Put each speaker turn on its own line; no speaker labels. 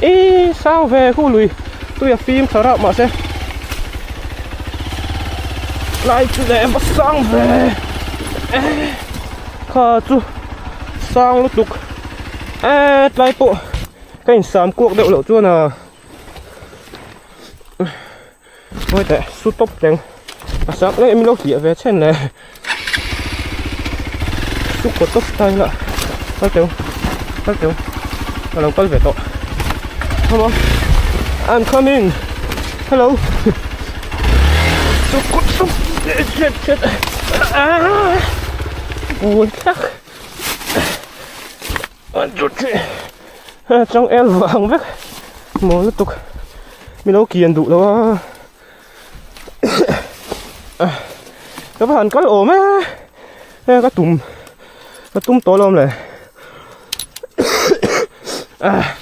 Ih sang ve khu lui tui a fim tha rauh mahse lai chu leh va sang ve kha chu sang lutuk eh tlai pawh ka insam kuak deuh loh chuan a ngawi teh su tawp teng a sang leh min lo hliah ve chhen le su kawt tawp ta ila kal teu kal teu ka lo kal ve tawh come on I'm coming hello su kawt tawp shit shit ah buai thlak 1 2 3 chang el vang vek maw lutuk mi lo kian duh lo a ka va han kal awm e e ka tum ka tum tawh lo awm le ah.